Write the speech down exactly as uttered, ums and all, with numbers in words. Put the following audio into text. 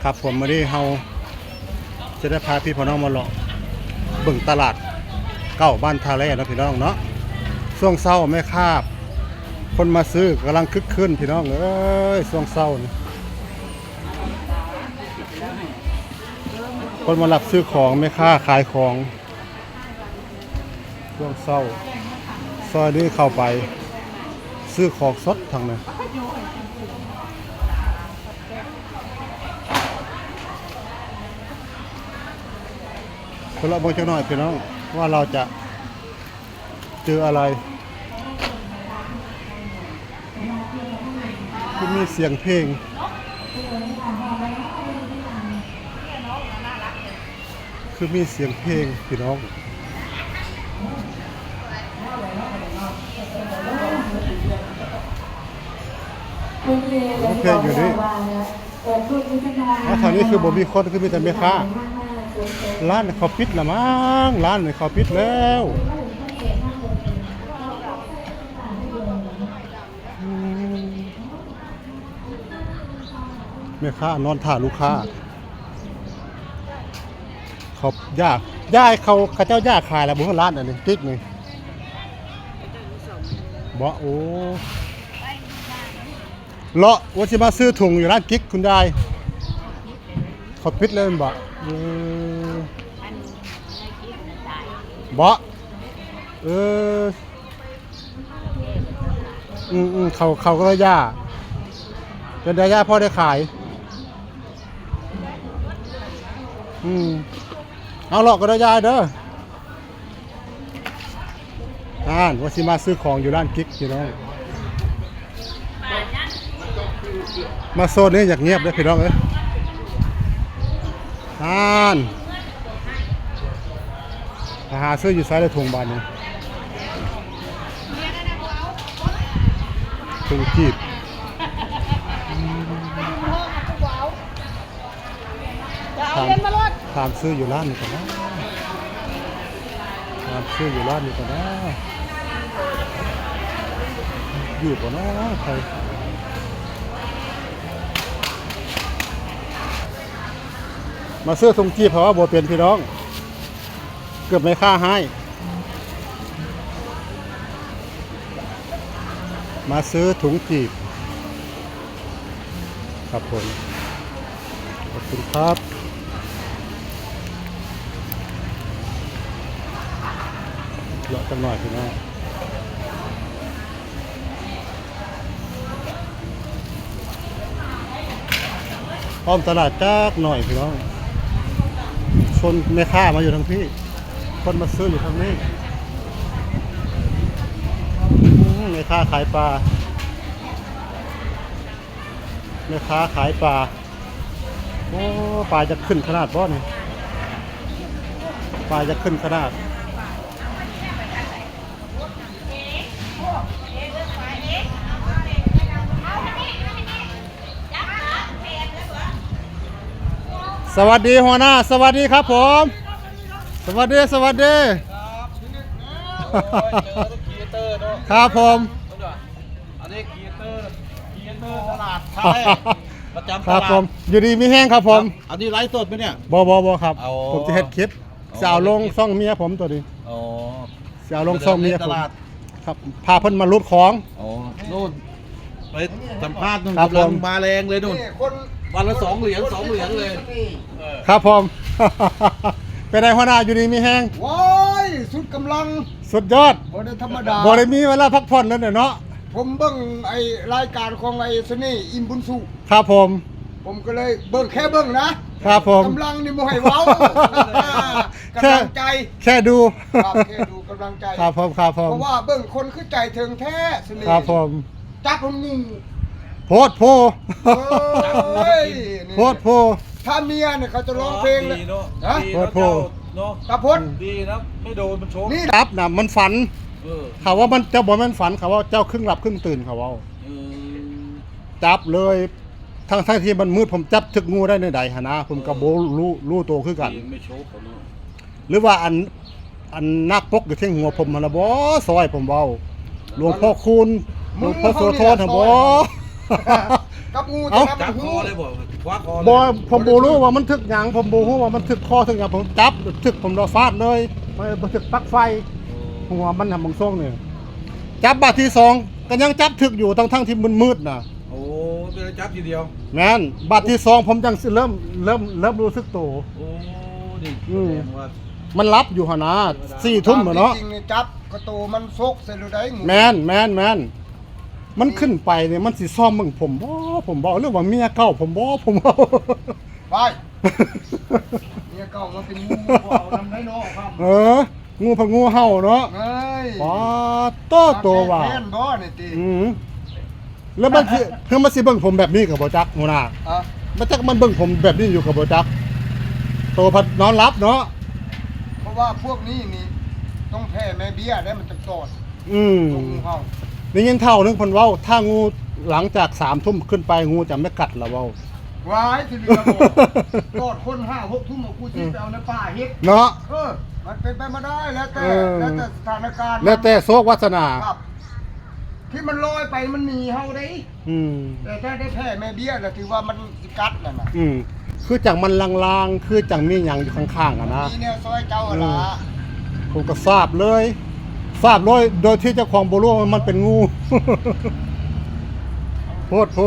ครับผม มื้อนี้เฮาจะได้พาพี่พาน้องมาเลาะเบิ่งตลาดเก่าบ้านท่าแร่เนาะพี่น้องเนาะ ช่วงเช้าแม่ค้าคนมาซื้อกำลังคึกคืนพี่น้องเอ้ย ช่วงเช้านี่ คนมารับซื้อของ แม่ค้าขายของ ช่วงเช้า ซอยนี้เข้าไป ซื้อของสดทั้งนั้น คนละเบิ่งจักหน่อยพี่น้อง ว่าเราจะเจออะไร คือมีเสียงเพลง คือมีเสียงเพลงพี่น้อง โอเคอยู่นี่ แล้วแถวนี้คือบ่มีคน คือมีแต่แม่ค้า ร้านเขาปิดละมั้ง ร้านเขาปิดแล้ว แม่ค้านอนท่าลูกค้า เขาย่า ย่าเขา เขาเจ้าย่าขายแล้วบ่ ร้านอันนี้ ติ๊กนี่ บ่ โอ้ เลาะว่าสิมาซื้อถุงอยู่ร้านกิ๊กคุณยาย เขาปิดเลยแม่นบ่ เออ บ่ เออ อืม อืม เขา เขาก็เลยย่า เป็นได้ย่าพ่อได้ขาย อืม เอาเลาะก็ได้ย่าเด้อ อ่านว่าสิมาซื้อของอยู่ร้านกิ๊กพี่น้อง มาโซนนี้อยากเงียบเลยพี่น้องเอ้ย อ่าน ไปหาซื้ออยู่ไสละถุงบาทนี่ ถุงจีบ จะเอาเงินมาลด ถามซื้ออยู่ร้านนี้ก่อนนะ ถามซื้ออยู่ร้านนี้ก่อนนะ อยู่ก่อนนะ ใคร มาซื้อถุงจีบ เพราะว่าบ่เป็นพี่น้อง เกือบไม่ค่าให้ มาซื้อถุงจีบ ครับผม ขอบคุณครับ เลาะจังหน่อยพี่น้อง อ้อมตลาดจักหน่อยพี่น้อง ชนแม่ค้ามาอยู่ทางพี่ คนมาซื้ออยู่ทางนี้ อืม แม่ค้าขายปลา แม่ค้าขายปลา โอ้ ปลาจะขึ้นขนาดบ่นี่ ปลาจะขึ้นขนาด สวัสดีหัวหน้า สวัสดีครับผม สวัสดี สวัสดี ครับผม อันนี้ครีเอเตอร์ ครีเอเตอร์ตลาดท่าแร่ ประจำตลาด ครับผม อยู่ดีมีแฮงครับผม ครับ อันนี้ไลฟ์สดไหมเนี่ย บ่ บ่ บ่ครับ อ๋อ ผมจะเฮ็ดคลิป อ๋อ จะเอาลงช่องเมียผมตัวนี้ อ๋อ จะเอาลงช่องเมียผม เดินเล่นตลาด ครับ พาเพิ่นมารูดของ อ๋อ นู่น ไปสัมภาษณ์นู่น ครับ กำลัง ผม มาแรงเลยนู่น นี่คน วันละสองเหรียญ สองเหรียญเลย เออ ครับผม เป็นไงหัวหน้า อยู่ดีมีแฮง ว้าย สุดกำลัง สุดยอด บ่ได้ธรรมดา บ่ได้มีเวลาพักผ่อนนั่นแหละเนาะ ผมเบิ่งไอ้รายการของไอ้เสน่ห์ อิ่มบุญสุข ครับผม ผมก็เลยเบิ่ง แค่เบิ่งนะ ครับผม กำลังนี่บ่ให้เว้า แค่ กำลังใจ แค่ดู ครับ แค่ดูกำลังใจ ครับผม ครับผม เพราะว่าเบิ่งคนคือใจถึงแท้เสน่ห์ ครับผม จับมันหมู่ โพดโพ โอ้ย นี่ โพดโพ ถ้าเมียเนี่ยเขาจะร้องเพลงเลย ดีเนาะ ฮะ ดีเนาะ โพดโพ เจ้าเนาะ ตาพด ดีนะ ไม่โดนมันชก นี่ จับน่ะ มันฝัน เออ เขาว่ามัน เจ้าบ่แม่นฝัน เขาว่าเจ้าครึ่งหลับครึ่งตื่น เขาเว้า เออ จับเลย ทั้งๆที่มันมืด ผมจับถึกงูได้แนวใดหั้นนะ ผมก็บ่รู้ รู้ตัวคือกัน ดีไม่ชกเขาเนาะ หรือว่าอัน อันนาคปกอยู่เทิงหัวผมหั่นล่ะบ่ ซอยผมเว้า หลวงพ่อคูณ หลวงพ่อโสธรหั่นบ่ มือเขานี่แหละซอย กับงู เอ้า ตัวนั้น จั มั บ น ค หู อเลยบ่คว้าคอเลย บ่ผมบ่รู้ว่ามันถึกหยัง ผมบ่รู้ว่ามันถึกคอถึกหยัง ผมจับถึกผมรอฟาดเลย มันบ่ถึกปลั๊กไฟ โอ้ หัวมันทำบางช่วงนี่ จับบาดที่สองก็ยังจับถึกอยู่ ทั้งๆที่มืดๆน่ะ โอ้เป็นจับทีเดียว แม่น บาดที่สองผมจังสิเริ่ม เริ่ม เริ่มรู้สึกตัว โอ้นี่ อืม แสดงว่า มันหลับอยู่หั่นนะ สี่ทุ่มแล้วเนาะ จริงๆนี่จับกระโตมันซกใส่หรือได้งู แม่น แม่น แม่น มันขึ้นไปเนี่ย มันสิซ่อมเบิ่งผมบ่ ผมบ่ หรือว่าเมียเก่าผมบ่ ผมบ่ ไป เนี่ยเก่ามาเป็นงูบ่เอานำได้เนาะครับ เออ งูพันงูเห่าเนาะ เฮ้ย ป๊าดโตโตว่ะ แทนบ่นี่ติ อืม แล้วมันสิ คือมันสิเบิ่งผมแบบนี้ก็บ่จัก หัวหน้า อ่ะ มันจักมันเบิ่งผมแบบนี้อยู่ก็บ่จัก โตพัดนอนหลับเนาะ เพราะว่าพวกนี้นี่ต้องแผ่แม่เบี้ยได้มันจะตอด อืม ตัวงูเห่า ได้ยินเฒ่านึงเพิ่นเว้า ถ้างูหลังจากสามทุ่มขึ้นไป งูจะไม่กัดละเว้า วายสิริกระบอก ตอดคนห้าหกทุ่มเอากูสิไปเอาในป่าเฮ็ด เนาะ เออ มันเป็นไปมาได้แล้วแต่ เออ แล้วแต่สถานการณ์ แล้วแต่โชควาสนา ครับ ที่มันลอยไปมันหนีเฮาได้ อืม แต่ถ้าได้แผ่แม่เบี้ยแล้วถือว่ามันสิกัดแล้วนะ อืม คือจังมันลางๆ คือจังมีหยังอยู่ข้างๆอะนะ มีแนวซอยเจ้าหั่นละ ผมก็ฟาบเลย ฟาบเลย โดยที่เจ้าของบ่รู้ว่ามันเป็นงู โพดโพ